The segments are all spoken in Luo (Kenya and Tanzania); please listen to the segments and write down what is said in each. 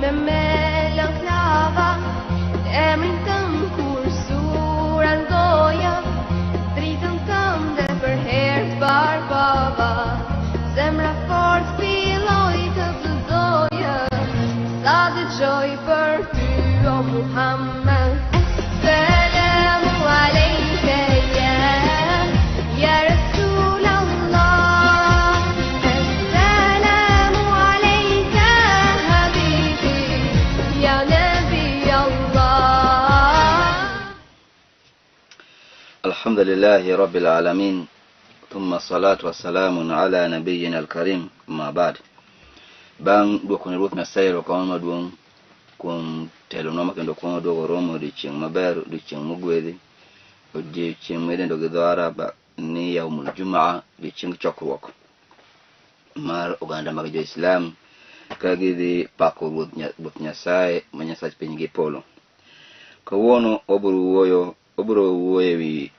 Me melanklava, emrin tënd kur s'ura n'goja, dritën tënde për herë të parë pava. Zemra fort filloi të vëllzoja, sa dëgjoj për ty o Muhammed. Esselamu alejke ya Rasul Allah. Esselamu alejke habibi ya Nabi Allah. الحمد لله رب العالمين ثم الصلاة والسلام على نبينا الكريم ما بعد. Bang' duoko ne Ruoth Nyasaye erokamano maduong' kuom telonwa ma kendo kuom duogo romo odiochieng' maber, odiochieng' mogwedhi, odiochieng' midendo gi dho Arab ni Yaumul Jumaa, odiochieng' chokruok mar oganda mag jo-Islam ka gidhi pako Ruoth Nyasaye ma Nyasach piny gi polo. Kawuono wabiro wuoyo ewi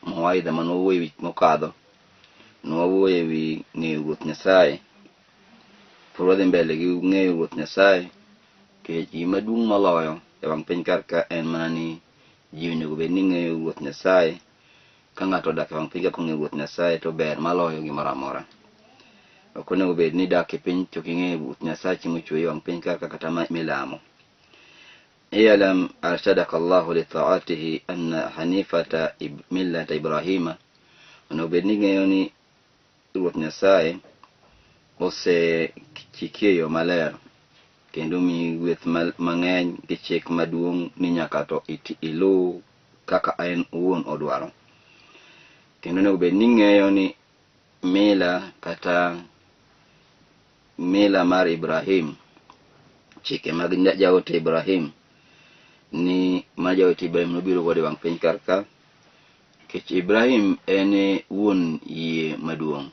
mawaidha mane wawuoyo ewi mokadho, ne wawuoyo ewi ng'eyo Ruoth Nyasaye. Pod wadhi mbele gi ng'eyo Ruoth Nyasaye, nikech gima duong' moloyo e wang' piny kar ka en mana ni ji onego bed ni ng'eyo Ruoth Nyasaye. Ka ng'ato odak e wang' piny ka kong'eyo Ruoth Nyasaye to ber maloyo gimoro amora. Ok onego bed ni idak e piny to ok ing'eyo Ruoth Nyasaye chieng' mochweyi e wang' piny kar ka kata milamo. I'lam arshadaka Allahu li ta'atihi anna hanifata millata Ibrahima. Onego bed ni ing'eyo ni Ruoth Nyasaye osechiki e yo maler kendo miyi gweth mang'eny gi chik maduong' ni nyaka to iluw kaka en owuon odwaro. Kendo onego bed ni ing'eyo ni mila kata mila mar Ibrahim, chike mag jaote Ibrahim, ni ma jaote Ibrahim nobiro godo e wang' piny kar ka, nikech Ibrahim en wuon yie maduong',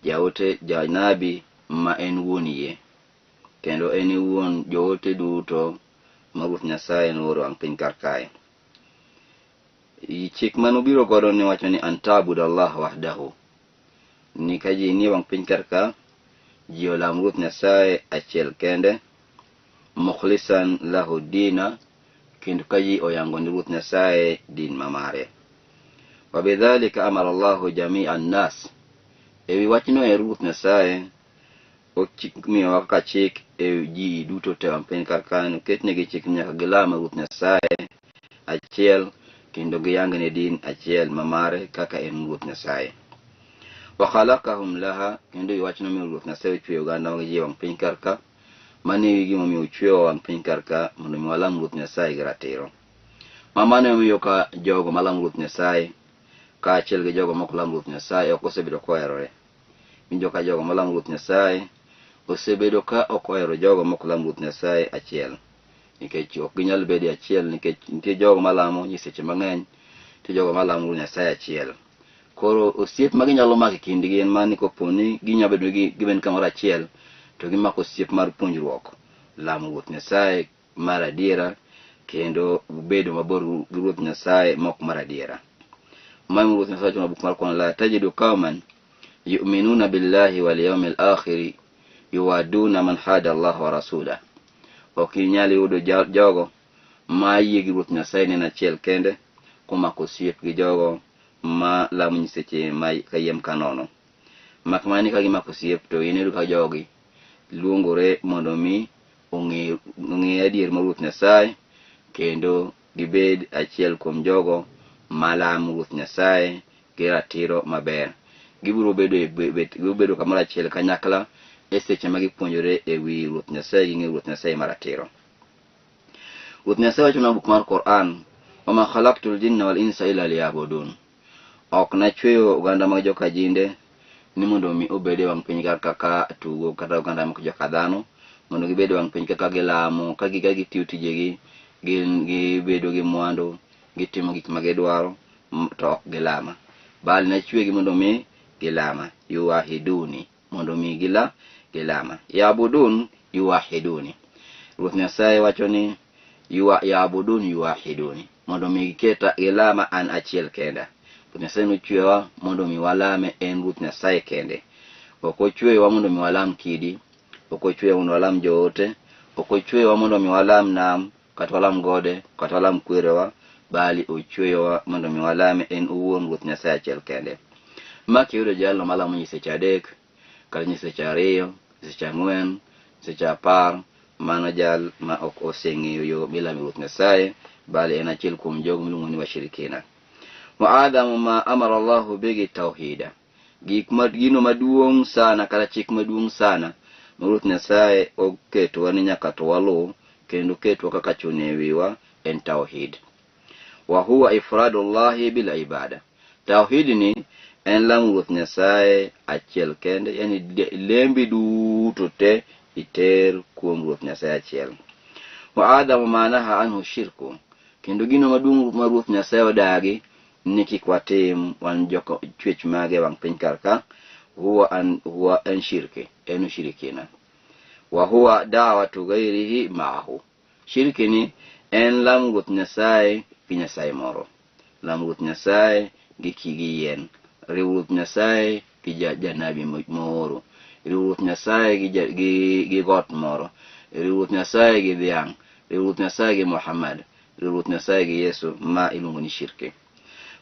jaote janabi ma en wuon yie, kendo en wuon joote duto ma Ruoth Nyasaye nooro e wang' piny kar kae. Chik manobiro godo ne wacho ni an ta'budu Allah wahdahu, ni ka ji nie wang' piny kar ka, ji olam Ruoth Nyasaye achiel kende, mukhlisan lahu dina, kendo ka ji oyango ni Ruoth Nyasaye din mamare. Wa bidhalika amara Allahu jami'a an-nas. Ewi wachno e Ruoth Nyasaye miyowa kaka chik e ji duto te wang' piny kar ka, oketnegi chik ni nyaka gilam Ruoth Nyasaye achiel kendo giyangne din achiel mamare kaka en Ruoth Nyasaye. Wa khalaqahum laha, kendo e wachno miyo Ruoth Nyasaye ochweyo oganda mag ji e wang' piny kar ka. Mano e gimomiyo ochweyowa wang' piny kar ka, mondo mi walam Ruoth Nyasaye gi ratiro. Ma mano emomiyo ka jogo malamo Ruoth Nyasaye kaachiel gi jogo mok lam Ruoth Nyasaye ok osebedo koherore. Winjo ka jogo malamo Ruoth Nyasaye osebedo ka ok ohero jogo mok lam Ruoth Nyasaye achiel, nikech ok ginyal bedo achiel, nikech nitie jogo malamo nyiseche mang'eny, nitie jogo malamo Ruoth Nyasaye achiel. Koro osiep ma ginyalo mako e kindgi en mana ni kopo ni ginyalo bedo ni gibet kamoro achiel, to gimako osiep mar puonjruok lamo Ruoth Nyasaye mar adiera kendo bedo mabor gi Ruoth Nyasaye mok mar adiera. Ma Ruoth Nyasaye wacho e buk mar Quran, la tajidu qauman yu'minuna billahi wal yawmil akhir yuwaduna man hada Allah wa rasulah. Ok inyal yudo jogo ma yie gi Ruoth Nyasaye en achiel kende komako osiep gi jogo ma lamo nyiseche ma kayiem kanono. Mak mana ni ka gimako osiep to iniyud ka jogi luongore mondo mi ong'e adier mar Ruoth Nyasaye kendo gibed achiel kuom jogo malamo Ruoth Nyasaye gi ratiro maber. Gibiro bedo kamoro achiel kanyakla e seche ma gipuonjore e wi Ruoth Nyasaye gi ng'eyo Ruoth Nyasaye maratiro. Ruoth Nyasaye wacho na buk mar Quran, wama khalaqtul jinna wal insa illa liya'budun. Ok nachweyo oganda mag joka jinde ni mondo mi obed e wang' piny kaka tugo, kata oganda mag joka dhano mondo gibed e wang' piny kaka gilamo, ka gitiyo tijegi, gibedo gi mwandu, gitimo gik ma gidwaro, to ok gilama. Bal nachwegi mondo mi gilama, yuwahiduni, mondo mi gilama. Yabudun yuwahiduni. Ruoth Nyasaye wacho ni yabudun yuwahiduni, mondo mi giketa gilama an achiel kenda. Ruoth Nyasaye nochweyowa mondo mi walame en Ruoth Nyasaye kende. Ok ochweyowa mondo mi walam kidi, ok ochweyowa mondo walam joote, Ok ochweyowa mondo mi walam nam, kata walam gode, kata walam kwerewa, bali ochweyowa mondo mi walame en owuon Ruoth Nyasaye achiel kende. Ma kiyudo jalno malamo nyiseche adek, kata nyiseche ariyo, nyiseche ang'wen, nyiseche apar, mano jal ma ok oseng'eyo yo milame Ruoth Nyasaye, bali en achiel kuom jogo miluongo ni washirikina. Wa adhamu ma amara Allahu bihi tauhida. Gik ma gino maduong' sana kata chik maduong' sana ma Ruoth Nyasaye oketowa ni nyaka to waluw kendo ketwa kaka chuno e wiwa en tauhid. Wa huwa ifradullahi bil ibada. Tauhid ni en lamo Ruoth Nyasaye achiel kende, yani lembi duto te iter kuom Ruoth Nyasaye achiel. Wa adamu ma naha anhu shirku. Kendo gino maduong' ma Ruoth Nyasaye odagi ni kik watim wan joko chwech mage wang' piny kar ka, huwa an huwa en shirki, en ushirikina. Wa huwa da'watu ghairihi ma'ahu. Shirki ni en lamo Ruoth Nyasaye gi Nyasaye moro. Lamo Ruoth Nyasaye gi gi yien. Riwo Ruoth Nyasaye gi janabi mooro. Riwo Ruoth Nyasaye gi got moro. Riwo Ruoth Nyasaye gi dhiang'. Riwo Ruoth Nyasaye gi Muhammad. Riwo Ruoth Nyasaye gi Yesu, ma iluongo ni shirki.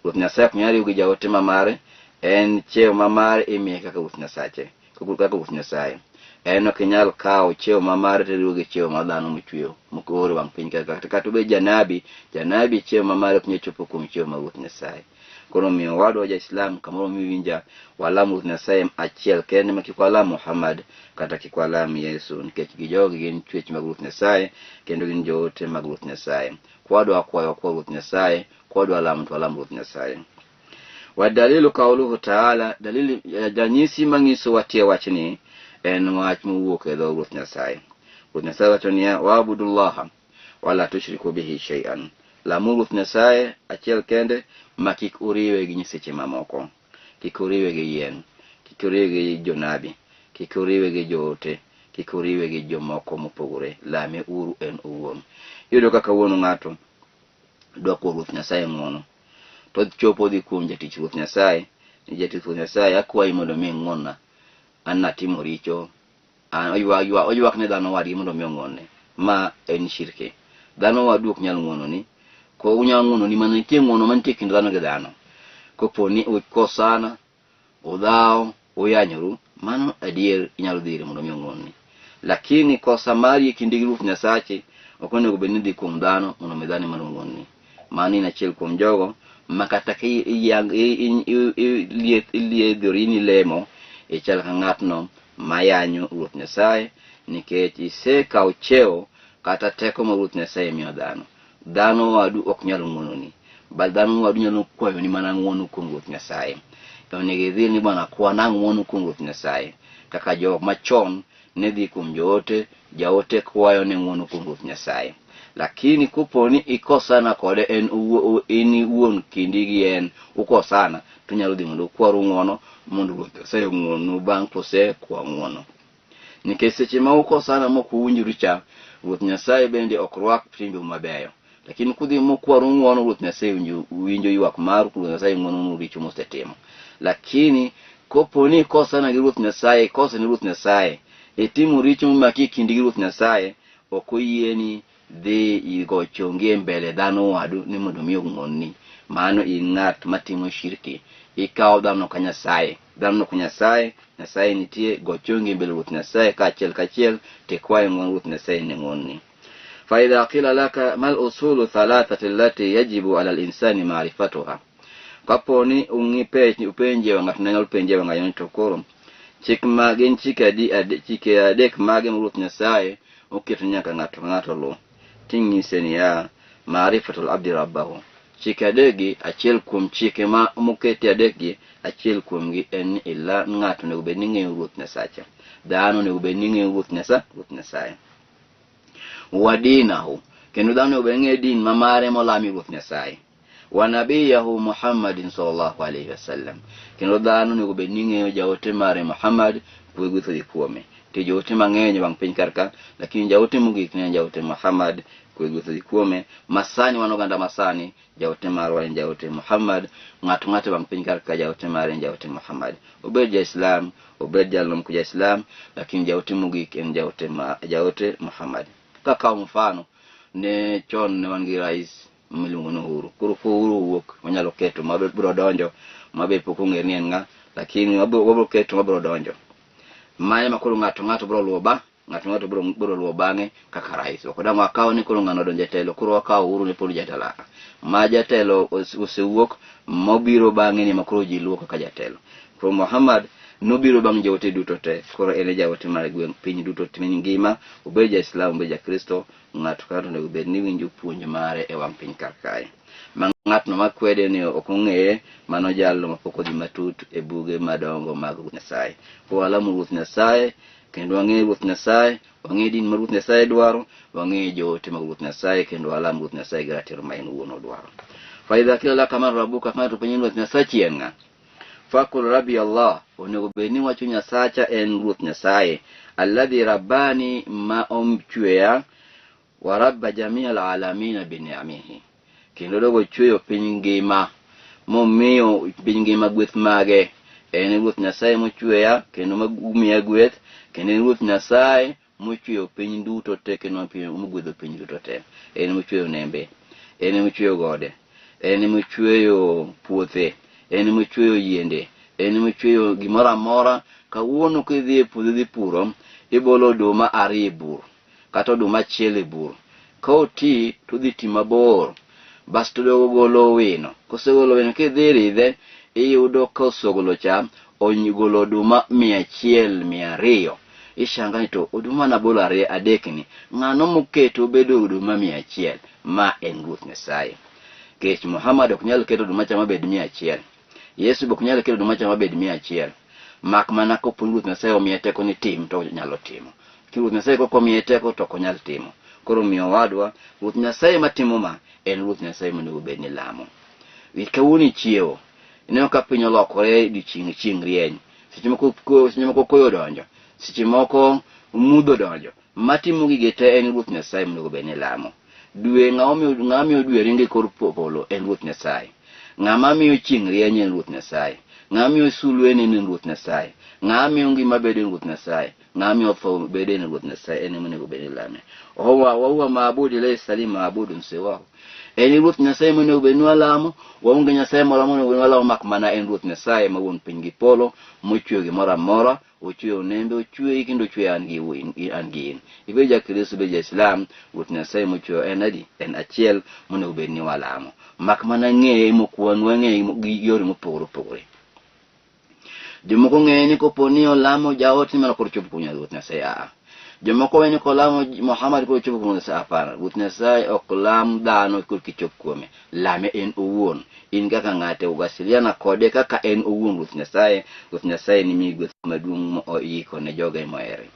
Ruoth Nyasaye ok nyal riw gi jaote ma mare, en cheo ma mare imiye kaka Ruoth Nyasache, kaka Ruoth Nyasaye. En ok inyal kawo cheo ma mare to iriwo gi cheo ma dhano mochweyo, mooro wang' piny kaka kata obed janabi, janabi cheo ma mare ok nyal chopo kuom cheo ma Ruoth Nyasaye. Koro omiyo wadwa ja Islam kamoro miwinja, walam Ruoth Nyasaye achiel kende ma kik walam Muhammad kata kik walam Yesu, nikech gi jogi gin chwech mag Ruoth Nyasaye kendo gin joote mag Ruoth Nyasaye. Kwadwa kwayo wakwa Ruoth Nyasaye, kwadwa lamo to walam Ruoth Nyasaye. Wa dalilu qawluhu ta'ala, dalili ranyisi manyiso watie wachni en wach mowuok e dho Ruoth Nyasaye. Ruoth Nyasaye wacho niya, waabudullaha wala tushriku bihi shay'an. Lamuru Ruoth Nyasaye achiel kende ma kik uriwe gi nyiseche mamoko. Kik uriwe gi yien, kik uriwe gi jonabi, kik uriwe gi joote, kik uriwe gi jomoko mopogore. Lame uru en owuon. Iyudo ka kawuono ng'ato dwa kwayo Ruoth Nyasaye ng'uono, to chopo odhi kuom jatich Ruoth Nyasaye, ni jatich Ruoth Nyasaye akwayi mondo mi ing'uonna, an natimo richo, an oywak ne dhano wadgi mondo mi ong'uonne. Ma en shirki. Dhano wadu ok nyal ng'uononi, ko unyalo ng'uononi mana nitie ng'uono mantie kind dhano gi dhano. Kopo ni ukosana, udhawo, uyanyoru, mano adier inyalo dhi ire mondo mi ong'uonni. Lakini kosa mari e kindi gi Ruoth Nyasachi ok onego bed ni dhi kuom dhano mondo mi dhano ema ong'uonni. Mano in achiel kuom jogo ma kata ka iliedhori ni lemo, ichal ka ng'atno mayanyo Ruoth Nyasaye, nikech isekawo cheo kata teko ma Ruoth Nyasaye miyo dhano. Dhano wadu ok nyal ng'uononi, but dhano wadu nyalo kwayoni mana ng'uono kuom Ruoth Nyasaye. Onego idhi ni bwana kwana ng'uono kuom Ruoth Nyasaye. Kaka jok machon ne dhi kuom joote, jaote kwayo ne ng'uono kuom Ruoth Nyasaye. Lakini kopo ni ikosana kode en in iwuon kindi gi en ukosana, to unyalo dhi mondo ukwaru ng'uono mondo Ruoth Nyasaye ong'uonnu bang' kusekwa ng'uono. Nikech seche ma ukosana mok uwinjoru cha, Ruoth Nyasaye bende ok rwak timbeu mabeyo. Lakini kudhi mukwaru ng'uono, Ruoth Nyasaye winjo ywak maru, Ruoth Nyasaye ng'uononu richo musetimo. Lakini kopo ni ikosana gi Ruoth Nyasaye, ikoso ne Ruoth Nyasaye, itimo richo momaki e kindi gi Ruoth Nyasaye, ok oyieni dhi igo chongi e mbele dhano wadu ni mondo mi ong'uonni. Mano in ng'at matimo shirki. Ikawo dhano ka Nyasaye. Dhano ok Nyasaye, Nyasaye nitie, go chongi e mbele Ruoth Nyasaye kaachiel kachiel, tikwaye ng'uono Ruoth Nyasaye ne ng'uonni. Fa idha qila laka mal usulu thalathati allati yajibu ala al-insani ma'rifatuha. Kapo ni ung'i upenje ng'ato ne nyalo penje wang'ayo ni to koro chik ma gin chike adi, chike adek mage ma Ruoth Nyasaye oketo nyaka ng'ato ka ng'ato luw. Ting'ise niya, ma'rifatul abdi rabbahu. Chike adekgi, achiel kuom chike ma moketi adekgi, achiel kuomgi en ni ila ng'ato onego bed ni ng'eyo Ruoth Nyasache. Dhano onego bed ni ng'eyo Ruoth Nyasaye, Ruoth Nyasaye. Wa dinahu, kendo dhano onego bed ni ng'eyo din ma mare molami Ruoth Nyasaye. Wa nabiyahu Muhammadin sallallahu alayhi wasallam, kendo dhano onego bed ni ng'eyo jaote mare Muhammad, kwe gweth odhi kuome. Nitie joote mang'eny e wang' piny kar ka, lakini jaote mogik ne en jaote Muhammad, kwe gweth odhi kuome. Masani wan oganda masani, jaote marwa en jaote Muhammad, ng'ato ng'ato e wang' piny kar ka jaote mare en jaote Muhammad. Obed ja Islam, obed jalno mok ja Islam, lakini jaote mogik en jaote Muhammad. Kakawo mfano ne chon ne wan gi rais miluongo ni Uhuru. Koro ka Uhuru owuok wanyalo keto ma biro donjo ma be pok ong'ere ni en ng'a, lakini wabiro keto ma biro donjo. Ma ema koro ng'ato ng'ato biro luwo ba ng'ato ng'ato biro luwo bang'e kaka rais. Ok dang' wakaw ni koro ng'ano odonjo e telo koro wakawo Uhuru ni pod jatelo. Ah, Ma jatelo osewuok mobiro bang'e ni ema koro ji luwo kaka jatelo. Koro Muhammad nobiro bang' joote duto te, koro en e jaote mar gweng' piny duto piny ngima, obed ja Islam obed ja Kristo, ng'ato ka ng'ato onego bed ni winjo puonj mare e wang' piny kar kae. Ma ng'atno makwede ni ok ong'eye, mano jalno mapok odhi matut e buge madongo mag Ruoth Nyasaye. Koro walamo Ruoth Nyasaye kendo wang'e Ruoth Nyasaye, wang'e din ma Ruoth Nyasaye dwaro, wang'e joote mag Ruoth Nyasaye kendo walam Ruoth Nyasaye gi ratiro ma en owuon odwaro. Fa idha qila laka man rabbuka, ka ng'ato openji ni Ruoth Nyasachi en ng'a? Fakul rabbi Allah, onego bed ni wacho Nyasacha en Ruoth Nyasaye, alladhi rabbani ma omchweya, wa rabba jamia alalamina biniamihi, kendo dogo chweyo piny ngima, momiyo piny ngima gweth mage. En Ruoth Nyasaye mochweya kendo mamiya gweth, kendo en Ruoth Nyasaye mochweyo piny duto te kendo mogwedho piny duto te. En mochweyo nembe, en mochweyo gode, en mochweyo puothe, en mochweyo yiende, en mochweyo gimoro amora. Kawuono kidhi e puodho idhi puro, ibolo oduma ariyo e bur kata oduma achiel e bur. Ka oti to odhi ti mabor, basto dogo golo wino. Kosegolo wino kidhi ridhe, iyudo ka osogolo cha ogolo oduma 100 200. Ishanga ni to oduma nabolo ariyo adek ni, ng'ano moketo obedo oduma 100? Ma en Ruoth Nyasaye. Kech Muhammad ok nyal keto oduma cha mabed 100. Yesu be ok nyal keto oduma cha mabed 100. Mak mana kopo ni Ruoth Nyasaye omiye teko ni tim to onyalo timo. Ki Ruoth Nyasaye kok omiye teko to ok onyal timo. Koro omiyo owadwa, Ruoth Nyasaye matimo ma en Ruoth Nyasaye monego bed ni lamo. Kawuono ichiewo, ineno ka piny olokore odiochieng' chieng' rieny. Seche moko seche moko koyo odonjo, seche moko mudho odonjo. Matimo gigi te en Ruoth Nyasaye monego bed ni lamo. Dwe ng'ama miyo dwe ringo e kor polo en Ruoth Nyasaye. Ng'ama miyo chieng' rieny en Ruoth Nyasaye. Ng'ama miyo sulwe neno en Ruoth Nyasaye. Ng'ama miyo ngima bedo en Ruoth Nyasaye. Ng'ama miyo tho bedo en Ruoth Nyasaye. En ema onego bed ni ilame. Wa huwa maabudu laysa li maabudun siwahu. En Ruoth Nyasaye monego bed ni walamo, waonge Nyasaye moro monego bed ni walamo mak mana en Ruoth Nyasaye ma wuon piny gi polo, mochweyo gimoro amora, ochweyo nembe, ochweyi kendo ochweyo an gi an gi in. Ibed ja Kristo, ibed ja Islam, Ruoth Nyasaye mochweyo en adi? En achiel monego bed ni walamo. Mak mana ng'eye mokwan wang'eye gi yore mopogore opogore. Jomoko ng'eye ni kopo ni olamo jaot ni mano koro chopo kuom Ruoth Nyasaye. Aa. Jomoko wacho ni kolamo Muhammad koro chopo kuom Nyasaye. Hapana. Ruoth Nyasaye ok lam dhano koro kichop kuome. Lame en owuon. In kaka ng'ate ugasiliana kode kaka en owuon Ruoth Nyasaye. Ruoth Nyasaye nimiyi gweth maduong' moiko ne joge mohere.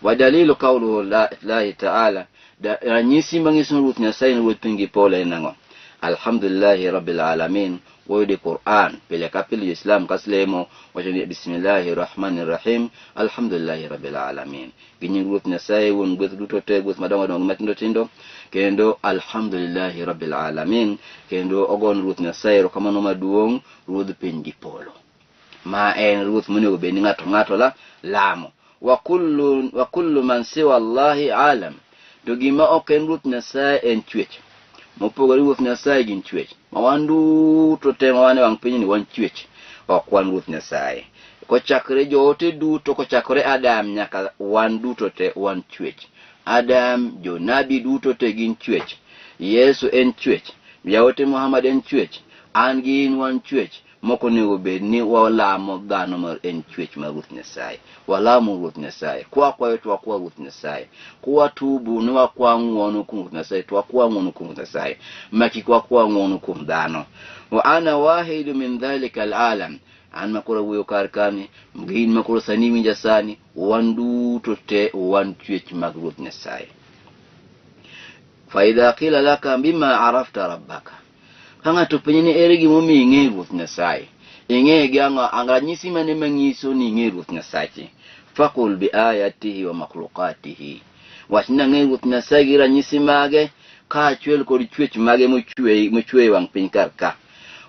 Wa dalilu qawluhu lahi ta'ala, ranyisi manyiso ni Ruoth Nyasaye en Ruoth piny gi polo en ang'o? Alhamdulillahi rabbil alamin. Wayudo e Quran pile ka pile jo-Islam ka lemo wacho ni bismillahi rahmani rahim alhamdulillahi rabbil alamin. Gi nying Ruoth Nyasaye wuon gweth duto te, gweth madongo dongo gi matindo tindo, kendo alhamdulillahi rabbil alamin, kendo ogon Ruoth Nyasaye erokamano maduong' ruodh piny gi polo. Ma en ruoth monego bed ni ng'ato ng'ato la lamo. Wa kullu man siwa Allahi alam. To gima ok en Ruoth Nyasaye en chwech. Mopogore Ruoth Nyasaye gin chwech. Ma wan duto te ma wan e wang' pinyni wan chwech. Ok wan Ruoth Nyasaye. Kochakore joote duto, kochakore Adam nyaka wan duto te wan chwech. Adam, jonabi duto te gin chwech. Yesu en chwech. Jaote Muhammad en chwech. An gi in wan chwech. Mok onego bed ni walamo dhano ma en chwech mar Ruoth Nyasaye. Walamo Ruoth Nyasaye. Kwakwayo to wakwa Ruoth Nyasaye. Kwatubu ni wakwa ng'uono kuom Ruoth Nyasaye to wakwa ng'uono kuom Ruoth Nyasaye. Ma kik wakwa ng'uono kuom dhano. Wa ana wahidu min dhalika alalam. An makoro awuoyo kar kani, gin makoro sani winja sani, wan duto te wan chwech mag Ruoth Nyasaye. Fa idha qila laka bima arafta rabbaka. Ka ng'ato openji ni ere gimomiyo ing'e Ruoth Nyasaye, ing'e gi ang'o? Ang' ranyisi mane manyiso ni ing'e Ruoth Nyasachi? Fakul bi ayatihi wa makhluqatihi. Wach ni ang'e Ruoth Nyasaye gi ranyisi mage kaachiel kod chwech mage mochweyo wang' piny kar ka.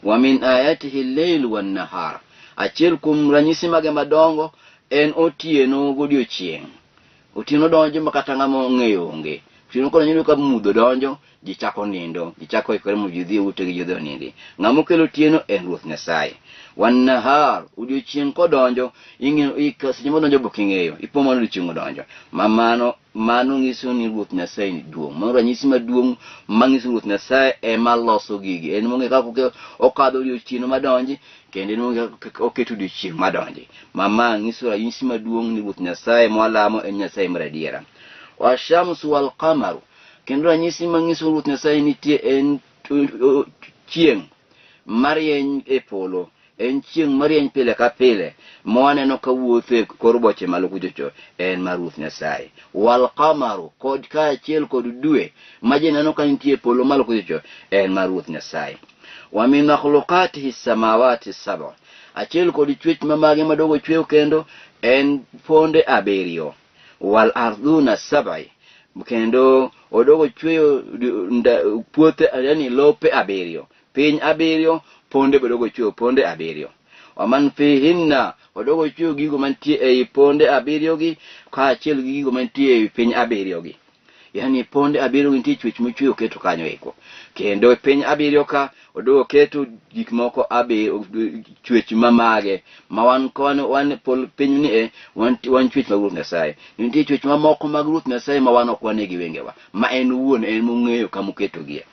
Wa min ayatihi leil wan nahar. Achiel kuom ranyisi mage madongo en otieno godiochieng'. Otieno donjo ma kata ng'ama ong'eyo onge. Otieno kodonjo iyudo ka mudho donjo, ji chako nindo, ji chako ikore mondo ji odhi e utegi ji odhi onindi. Ng'ama okelo otieno en Ruoth Nyasaye. Wanahar, odiochieng' kodonjo, ing'eyo, seche modonjo be ok ing'eyo, ipo mana odiochieng' odonjo. Ma mano, mano nyiso ni Ruoth Nyasaye ni duong'. Mano ranyisi maduong' manyiso Ruoth Nyasaye ema loso gigi. En mong'eyo kaka okadho odiochieng' madonji, kendo en mong'eyo kaka oketo odiochieng' madonji. Ma ma nyiso ranyisi maduong' ni Ruoth Nyasaye mwalamo en Nyasaye mar adiera. Washamsu wal qamaru, kendo ranyisi manyiso Ruoth Nyasaye nitie en chieng' marieny e polo, en chieng' marieny pile ka pile ma waneno ka wuotho e kor boche malo kuchocho, en mar Ruoth Nyasaye. Wal qamaru, kod kaachiel kod dwe ma ji neno ka nitie e polo malo kuchocho, en mar Ruoth Nyasaye. Wa min makhluqatihi samawati sab'a, achiel kod chwech mamage madogo chweyo kendo en ponde abiriyo. Wal ardhuna sab'i, kendo odogo chweyo puothe, yani lope abiriyo, piny abiriyo, ponde be odogo chweyo ponde abiriyo. Waman fihinna, odogo chweyo gigo mantie ei ponde abiriyo gi kaachiel gi gigo mantie ei piny abiriyo gi. Yani ponde abiriyo gi nitie chwech mochweyo oketo kanyo eko. Kendo piny abiriyo ka odogo keto gik moko abiriyo, chwech mamage ma wan kon wan pol piny ni e wan, wan chwech mag Ruoth Nyasaye. Nitie chwech mamoko mag Ruoth Nyasaye ma wan ok wane gi wengewa, ma en owuon en mong'eyo kama oketogie.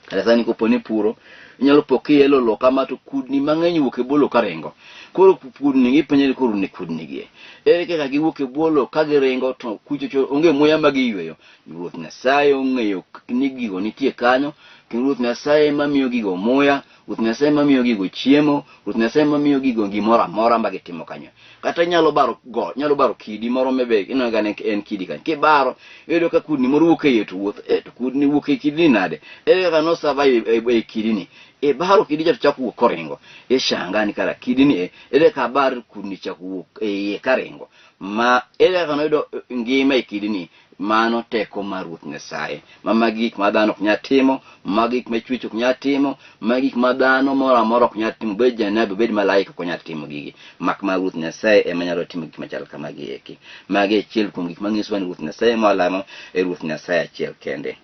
Kata sani kopo ni puro, inyalo po kielo lowo kama to kudni mang'eny wuok e bwo lowo ka ringo. Koro kudni gi ipenjo ni koro ni kudni gi e. Ere kaka giwuok e bwo lowo ka giringo to kuchocho onge muya ma giyweyo. Ruoth Nyasaye ong'eyo ni gigo nitie kanyo, kendo Ruoth Nyasaye ema miyo gigo muya, Ruoth Nyasaye ema miyo gigo chiemo, Ruoth Nyasaye ema miyo gigo gimoro amora ma gitimo kanyo. Kata inyalo baro go, inyalo baro kidi moro mebe ineno ga ni en kidi kanyo. Kibaro, iyudo ka kudni moro wuok e iye to wuotho, e to kudni wuok e kidini nade? Ere kaka no survive e kidini? Ibaro kidi cha to chako wuok koringo. Ishanga ni kara kidini e, ere kaka abar kudni chako wuok e iye karingo? Ma ere kaka noyudo ngima e kidini? Mano teko mar Ruoth Nyasaye. Ma magi gik ma dhano ok nyal timo, magi gik ma chwech ok nyal timo, magi gik ma dhano moro amora ok nyal timo, obed janabi, obed malaika ok onyal timo gigi. Mak mana Ruoth Nyasaye ema nyalo timo gik machal kamagi eki. Magi achiel kuom gik manyisowa ni Ruoth Nyasaye mwalamo e Ruoth Nyasaye achiel kende.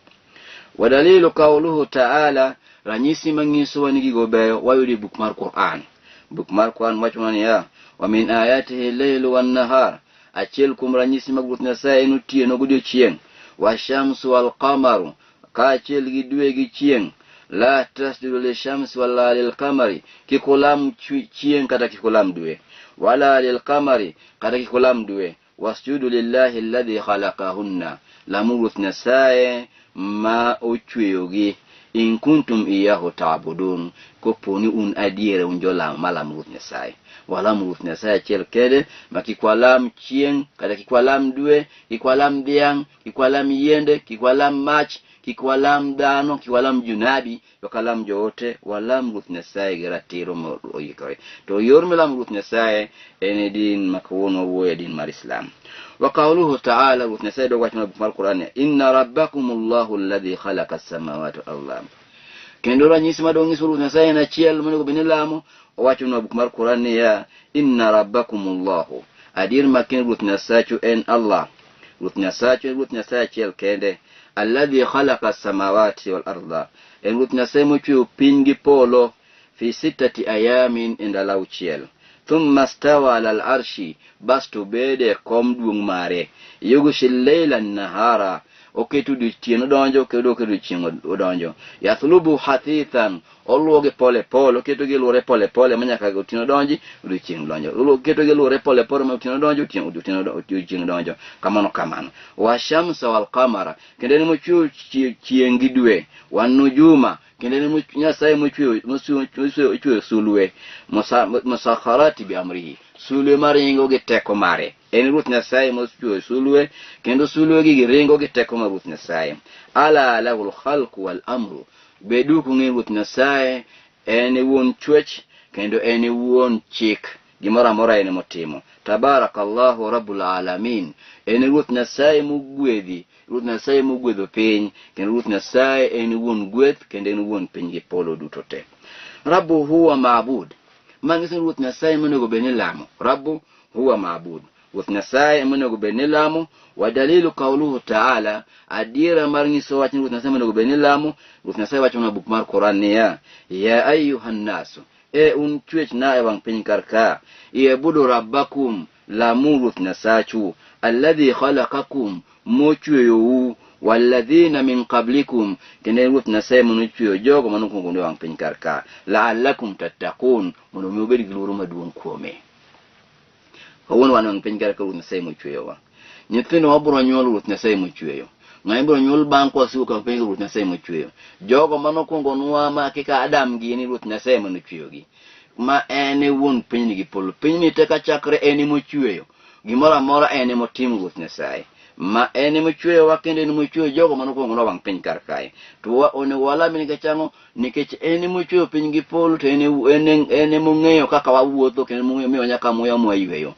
Wadalilu qawluhu ta'ala, ranyisi manyisowa ni gigo beyo wayudo e buk mar Quran. Buk mar Quran wachonwa niya, wa min ayatihi leilu wan nahar, achiel kuom ranyisi mag Ruoth Nyasaye en otieno godiochieng', wa shamsu wal qamaru, kaachiel gi dwe gi chieng'. La tasjudu lishamsi wala lilqamari, kik ulam chieng' kata kik ulam dwe, wala lilqamari, kata kik ulam dwe, wasjudu lillahi alladhi khalaqahunna, lamu Ruoth Nyasaye ma ochweyogi, in kuntum iyahu ta'budun, kopo ni un adiera un jolam malamo Ruoth Nyasaye. Walam Ruoth Nyasaye achiel kende, ma kik walam chieng', kata kik walam dwe, kik walam dhiang', kik walam yiende, kik walam mach, kik walam dhano, kik walam jonabi, ok walam joote, walam Ruoth Nyasaye gi ratiro moikore. To yor milamo Ruoth Nyasaye en e din ma kawuono wawuoyo e din mar Islam. Wa qawluhu ta'ala, Ruoth Nyasaye dok wacho mar Qur'an niya, inna rabbakum Allahu alladhi khalaqa as-samawati wal ardh. Kendo ranyisi madong' nyiso Ruoth Nyasaye en achiel monego bed ni lamo, owachonwa buk mar Qur'an niya, inna rabbakum Allahu, adier makin Ruoth Nyasachu en Allah. Ruoth Nyasachu en Ruoth Nyasaye achiel kende, alladhi khalaqa as-samawati wal ardha, en Ruoth Nyasaye mochweyo piny gi polo fi sittati ayamin e ndalo auchiel. Thumma stawa ala al-arshi, basto obede e kom duong' mare. Yughshi al-layla an-nahara, oketo odiechieng' odonjo kendo oketo odiechieng' odonjo. Yathlubu hathithan, oluwogi pole pole, oketo giluwore pole pole ma nyaka otieno donji, odiechieng' donjo. Oketo giluwore pole pole ma otieno donjo, odiechieng' donjo. Kamano kamano. Wa shamsa wal qamara, kendo en mochweyo chieng' gi dwe. Wan nujuma, kendo en Nyasaye mochweyo sulwe, musakharati bi amrihi, sulwe maringo gi teko mare. En Ruoth Nyasaye mochweyo sulwe, kendo sulwe gi ringo gi teko mar Ruoth Nyasaye. Ala lahul khalqu wal amru, bedu kung'eyo Ruoth Nyasaye en e wuon chwech kendo en e wuon chik, gimoro amora en emotimo. Tabarakallahu rabbul alamin, en e Ruoth Nyasaye mogwedhi, Ruoth Nyasaye mogwedho piny, kendo Ruoth Nyasaye en wuon gweth kendo en wuon piny gi polo duto te. Rabbu huwa ma'bud, ma nyiso ni Ruoth Nyasaye monego bed ni lamo. Rabbu huwa ma'bud. Ruoth Nyasaye ema onego bed ni lamo. Wa dalilu qawluhu ta'ala, adiera mar nyiso wach ni Ruoth Nyasaye onego bed ni lamo. Ruoth Nyasaye wacho na buk mar Quran niya, ya ayuha nnasu, e un chwech na e wang' piny kar ka, iabudu rabbakum, lamu Ruoth Nyasachu, alladhi khalaqakum, mochweyou, walladhina min qablikum, kendo en Ruoth Nyasaye manochweyo jogo manokwongo e wang' piny kar ka, la'allakum tattaqun, mondo mi ubed gi luoro maduong' kuome. Kawuono wan e wang' piny kar ka Ruoth Nyasaye mochweyowa. Nyithindo wabiro nyuolo Ruoth Nyasaye mochweyo. Ng'ama ibiro nyuol bang' kwasewuok e wang' piny Ruoth Nyasaye mochweyo. Jogo manokwongonwa ma kaka Adam gini Ruoth Nyasaye manochweyogi. Ma en e wuon pinyni gi polo. Pinyni te kachakre en emochweyo. Gimoro amora en emotimo Ruoth Nyasaye. Ma en emochweyowa kendo en emochweyo jogo manokwongonwa wang' piny kar kae. To onego walame nikech ang'o? Nikech en emochweyo piny gi polo to en emong'eyo kaka wawuotho kendo emong'eyo miyowa nyaka muya mwayweyo.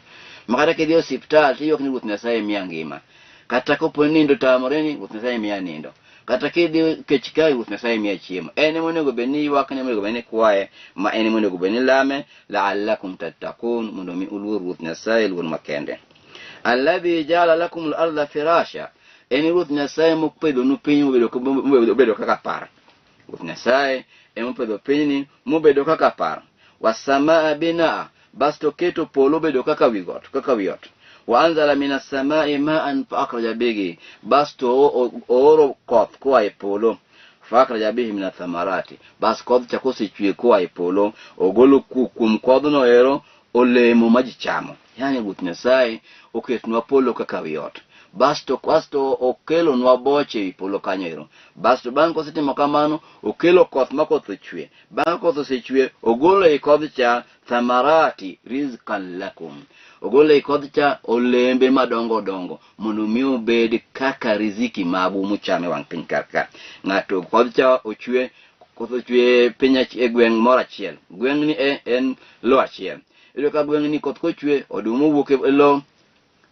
Ma kata kidhi e osiptal tiywak ni Ruoth Nyasaye miya ngima. Kata kopo ni nindo otamore ni Ruoth Nyasaye miya nindo. Kata kidhi kech kae Ruoth Nyasaye miya chiemo. En emonego bed ni ywakne, emonego bed ni kwaye, ma en emonego bed ni lame, la'allakum tattaqun, mondo mi uluor Ruoth Nyasaye luor makende. Alladhi ja'ala lakum al-ardha firasha, en Ruoth Nyasaye mopedhonu piny mobedo kaka par. Ruoth Nyasaye emopedho pinyni mobedo kaka par. Wasamaa binaa, basto keto polo obedo kaka wi got, kaka wi ot. Wa anzala minas samai ma'an fa akhraja bihi, basto ooro koth koa e polo. Fa akhraja bihi minas thamarati, bas kodh cha kosechwe koa e polo, ogolo kuom kodhno ero olemo ma ji chamo. Yani Ruoth Nyasaye oketnwa polo kaka wi ot. Basto okelonwa boche ewi polo kanyo ero. Basto bang' kosetimo kamano, okelo koth ma koth ochwe. Bang' koth osechwe, ogolo ei kodh cha thamarati rizqan lakum. Ogolo ei kodh cha olembe madongo dongo mondo mi obed kaka riziki magu muchame wang' piny kar ka. Ng'ato kodh cha ochwe, koth ochwe piny e gweng' moro achiel. Gweng'ni e en lo achiel. Iyudo ka gweng'ni koth kochwe, oduma owuok e lo,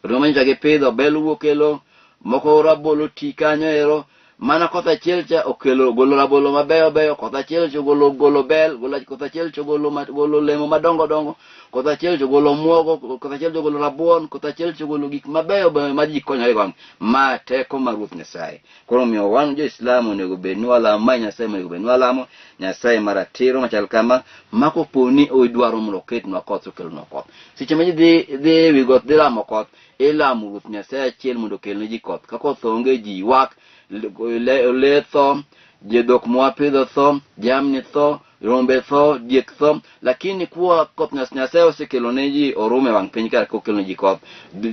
oduma manyocha gipidho, bel owuok e lo, moko rabolo ti kanyo ero, mana koth achiel cha okelo golo rabolo mabeyo beyo, koth achiel cha ogolo golo bel, koth achiel cha ogolo golo olemo madongo dongo, koth achiel cha ogolo muogo, koth achiel cha ogolo rabuon, koth achiel cha ogolo gik mabeyo beyo ma ji konyore go. Ma teko mar Ruoth Nyasaye. Koro omiyo wan jo-Islam onego bed ni walamo, ma Nyasaye onego bed ni walamo, Nyasaye maratiro machal kama, ma kopo ni idwaro mondo oketnwa koth to okelnwa koth. Seche ma ji dhi ewi got dhi lamo koth, ilamo Ruoth Nyasaye achiel mondo okelne ji koth. Ka koth onge ji ywak, le tho, dhok mwapidho tho, jamni tho, rombe tho, diek tho, lakini kuwa koth Nyasaye osekelo ne ji orume wang' piny kar kokelo ne ji koth,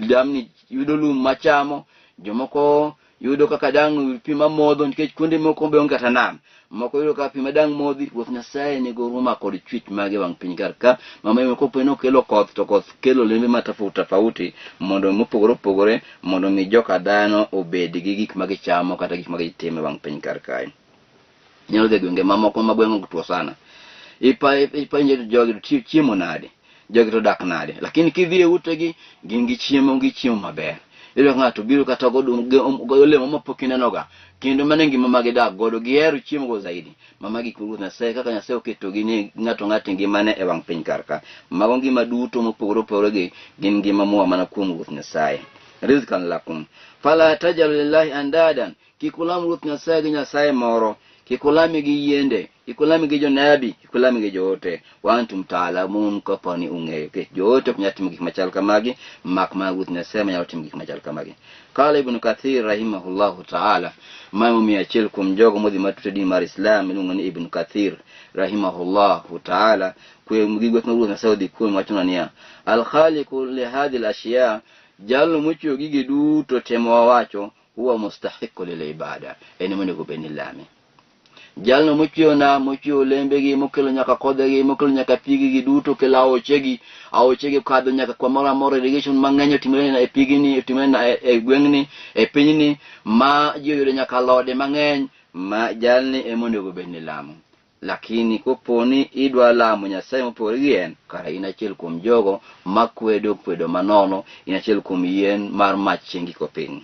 jamni yudo lum machamo, jomoko yudo kaka dang' pi mamodho nikech kuonde moko be onge kata nam. Moko yudo kaka pi madang' modhi. Ruoth Nyasaye nigo huruma kod chwech mage wang' piny kar ka. Mama ema kopo ni okelo koth to koth kelo olembe ma tofauti tofauti mondo mopogore opogore mondo mi joka dhano obed gi gik ma gichamo kata gik ma gitimo e wang' piny kar kae. Inyalo dhi e gwenge mamoko ma gweng' otwo sana. Ipenjo jogi to chiemo nade? Jogi to dak nade? Lakini kidhi e utegi gin gi chiemo, gichiemo maber. Iyudo ka ng'ato biro kata golemo ma pok inenoga, kendo mano e ngima ma gidak godo, gihero chiemo go zaidi. Ma magi gik Ruoth Nyasaye kaka Nyasaye oketogi ni ng'ato ng'ato e ngimane e wang' piny kar ka. Mago ngima duto mopogore opogore gi gin ngima moa mana kuom Ruoth Nyasaye. Rizqan lakum. Fala tajalu lillahi andadan. Kik ulam Ruoth Nyasaye gi Nyasaye moro, kik ulame gi yiende, kik ulame gi jonabi, kik ulame gi joote. Wa antum ta'lamun, kapo ni ung'eyo. Nikech joote ok nyal timo gik machal kamagi, mak mana Ruoth Nyasaye manyalo timo gik machal kamagi. Qala Ibn Kathir rahimahullahu ta'ala, ma emomiyo achiel kuom jogo modhi matut e din mar Islam iluongo ni Ibn Kathir rahimahullahu ta'ala, kwe gi gweth mar Ruoth Nyasaye odhi kuome, wachonwa niya, Al-khaliqu li hadhihi al-ashya, jalno mochweyo gigi duto te mwawacho, huwa mustahiqu lil ibada, en monego bed ni lame. Jalno mochweyo nam, mochweyo olembegi, mokelo nyaka kodhegi, mokelo nyaka pigegi duto, kelo aochegi, aochegi kadho nyaka kamoro amora, irrigation mang'eny otimore e pigni, otimore e gweng'ni, e pinyni, ma ji oyudo nyaka alode mang'eny, ma jalni ema onego bed ni lamo. Lakini kopo ni idwa lamo Nyasaye mopogore gi en, kara in achiel kuom jogo makwedo kwedo manono, in achiel kuom yien mar mach chieng' giko piny.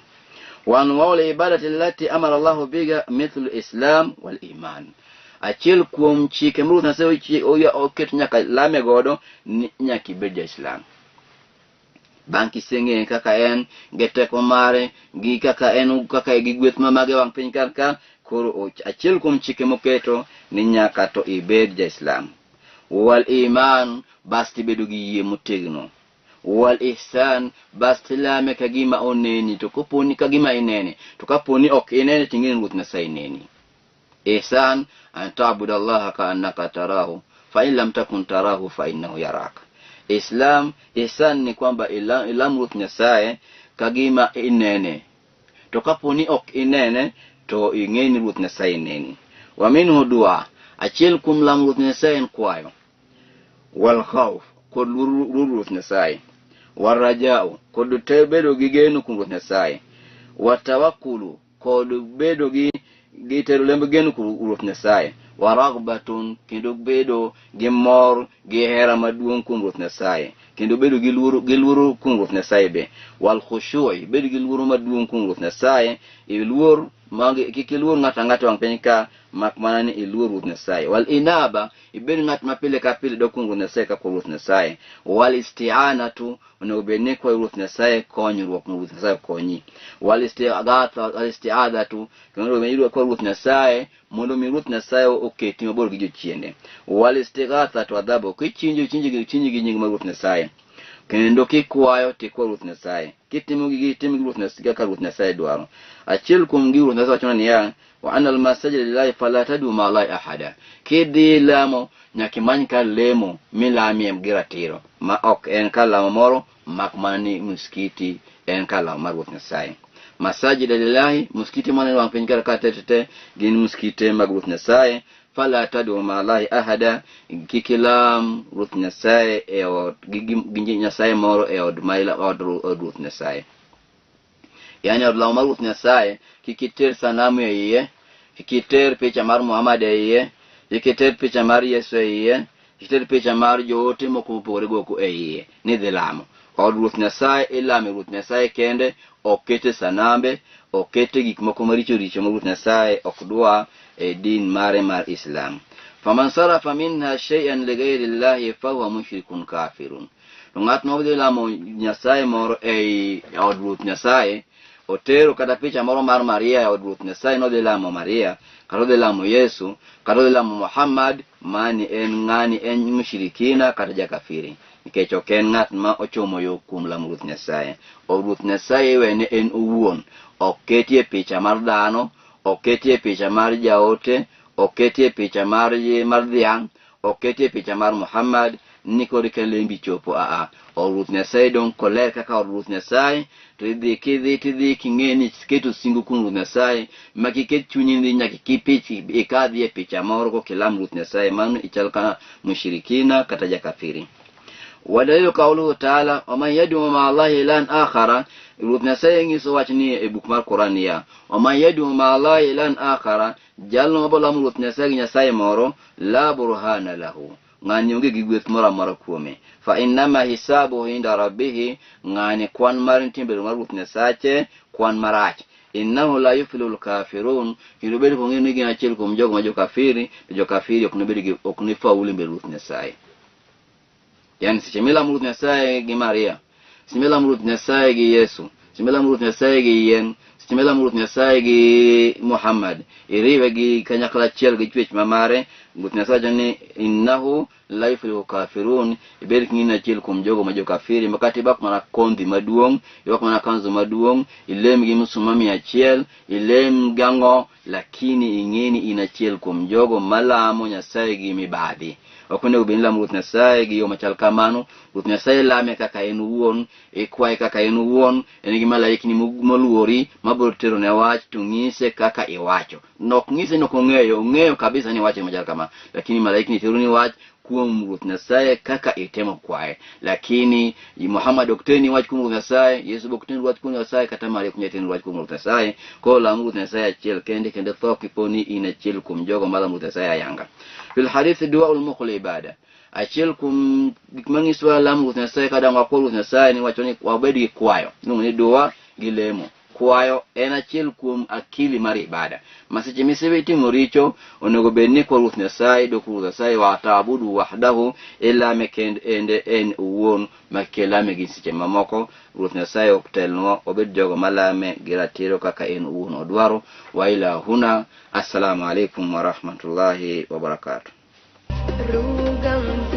Wa anwau al-ibadati allati amara Allahu biha mithlu islam wal iman. Achiel kuom chike ma Ruoth Nyasaye oketo nyaka lame godo ni nyaka ibed ja-Islam. Bang' kiseng'eye kaka en, gi teko mare, gi kaka en kaka gi gweth ma mage wang' piny kar ka, koro achiel kuom chike moketo ni nyaka to ibed ja-Islam. Wal iman, bas tibedo gi yie motegno. Wal ihsan, bas tilame ka gima oneni, to koponi ka gima inene, to kaponi ok inene to ing'e ni Ruoth Nyasaye neni. Ihsan an ta'budu Allaha ka annaka tarahu fa in lam takun tarahu fa innahu yarak. Islam, ihsan ni kwamba ilam Ruoth Nyasaye ka gima inene, to kaponi ok inene to ing'e ni Ruoth Nyasaye neni. Wa minhu dua, achiel kuom lamo Ruoth Nyasaye en kwayo. Wal khawf, kod luoro Ruoth Nyasaye. Wal rajau, kod bedo gi geno kuom Ruoth Nyasaye. Wa tawakkulu, kod bedo gi tero lemb geno kuom Ruoth Nyasaye. Wa raghbatun, kendo bedo gi mor gi hera maduong' kuom Ruoth Nyasaye, kendo bedo gi luoro kuom Ruoth Nyasaye be. Wal khushu'i, bedo gi luoro maduong' kuom Ruoth Nyasaye, iluor kik iluor ng'ato ang'ata wang' piny ka, mak mana ni iluor Ruoth Nyasaye. Wal inaba, ibed ng'at ma pile ka pile dok kuom Ruoth Nyasaye ka kwa Ruoth Nyasaye. Wal isti'anatu, onego bed ni kwayo Ruoth Nyasaye konyruok mondo Ruoth Nyasaye okonyi. Wal isti'adhatu, kendo onego bed ni kwayo Ruoth Nyasaye mondo mi Ruoth Nyasaye oketi mabor gi jochiende. Wal istighathatu adhabu, kichinjo chinji gi nying mar Ruoth Nyasaye, kendo kikwayo tikwa Ruoth Nyasaye, kitimo gigi tim gi Ruoth Nyasaye kaka Ruoth Nyasaye dwaro. Achiel kuom gi Ruoth Nyasaye wacho niya, wa anna al-masajida lillahi fala tad'u ma'a Allahi ahada. Kidhi lamo nyaka imany kar lemo milamie gi ratiro, ma ok en kar lamo moro mak mana ni muskiti en kar lamo mar Ruoth Nyasaye. Masajida lillahi, muskiti maneno wang' piny kar ka te te te gin muskite mag Ruoth Nyasaye. Fala tad'u ma'a Allahi ahada, kik ilam Ruoth Nyasaye e od gi Nyasaye moro e od ma od Ruoth Nyasaye. Yani od lamo mar Ruoth Nyasaye kik iter sanamu e iye, kik iter picha mar Muhammad e iye, kik iter picha mar Yesu e iye, kik iter picha mar joote moko mopogore go e iye ni dhi lamo. Od Ruoth Nyasaye ilame Ruoth Nyasaye kende, ok kete sanambe, ok kete gik moko maricho richo ma Ruoth Nyasaye ok dwa e din mare mar Islam. Faman sarafa minha shay'an lighayri Llahi fahuwa mushrikun kafirun. To ng'at ma odhi lamo Nyasaye moro ei od Ruoth Nyasaye, otero kata picha moro mar Maria e od Ruoth Nyasaye, nodhi lamo Maria, kata odhi lamo Yesu, kata odhi lamo Muhammad, mani en ng'ani en mushrikina kata jakafiri, nikech ok en ng'at ma ochomo yo kuom lamo Ruoth Nyasaye. Od Ruoth Nyasaye iwene en owuon, ok ketie picha mar dhano, ok ketie picha mar jaote, ok ketie picha mar dhiang', ok ketie picha mar Muhammad, ni koro ka lembi chopo aa. Od Ruoth Nyasaye dong' koler kaka od Ruoth Nyasaye, to idhi kidhi tidhi king'e ni iketo singo kuom Ruoth Nyasaye, ma kiket chunyi ni nyaka kipich ikadhi e picha moro kokilam Ruoth Nyasaye, mano ichal ka mushrikina kata jakafiri. Wadalilu qawluhu ta'ala, wa man yad'u ma'a Allahi ilahan akhara. Ruoth Nyasaye nyiso wach ni e buk mar Quran niya, wa man yad'u ma'a Allahi ilahan akhara, jalno mabolamo Ruoth Nyasaye gi Nyasaye moro, la burhana lahu, ng'ani onge gi gweth moro amora kuome. Fa innama hisabuhu inda rabbihi, ng'ani kwan mar nitie mbele mar Ruoth Nyasache, kwan marach. Innahu la yuflihul kafirun, kendo bed kong'eyo ni gin achiel kuom jogo ma jokafiri, to jokafiri ok nobed gi, ok nifaulu mbele Ruoth Nyasaye. Yani seche milamo Ruoth Nyasaye gi Maria, seche milamo Ruoth Nyasaye gi Yesu, seche milamo Ruoth Nyasaye gi yien, seche milamo Ruoth Nyasaye gi Muhammad, iriwe gi kanyakla achiel gi chwech ma mare, Ruoth Nyasaye wacho ni innahu la yuflihu kafirun, ibed king'e ni achiel kuom jogo ma jokafiri, ma kata ibak mana kondhi maduong', ibak mana kanzu maduong', ilem gi msuma 100, ilem gang'o, lakini ing'e ni in achiel kuom jogo malamo Nyasaye gi mibadhi. Ok onego bed ni ilamo Ruoth Nyasaye gi yo machal kamano. Ruoth Nyasaye lame kaka en owuon, ikwaye kaka en owuon, en gi malaikni moluori mabiro tero ne wach to ng'ise kaka iwacho. Nok ng'ise nok ong'eyo, ong'eyo kabisa ni iwacho machal kama, lakini malaikni tero ni wach kuom Ruoth Nyasaye kaka itemo kwaye. Lakini Muhammad ok terni wach kuom Ruoth Nyasaye, Yesu ok terni wach kuom Nyasaye, kata Maria ok nyal terni wach kuom Ruoth Nyasaye. Koro lam Ruoth Nyasaye achiel kende, kendo tho kiponi in achiel kuom jogo malamo Ruoth Nyasaye ayanga. Fil hadith du'a ul mukhul ibada. Achiel kuom gik manyisowa lamo Ruoth Nyasaye kada wakwa Ruoth Nyasaye ni wacho ni wabed gi kwayo. Iluongo ni dua gi lemo. Kwayo en achiel kuom akili mar ibada. Ma seche misewe timo richo, onego bed ni kwa Ruoth Nyasaye, dok Ruoth Nyasaye wa taabudu wahdahu, ilame kend ende en owuon, ma kilame gi seche mamoko. Ruoth Nyasaye ok telnwa, wabed jogo malame gi ratiro kaka en owuon odwaro. Wa ila huna, assalamu alaikum wa rahmatullahi wa barakatuh. Rrugën.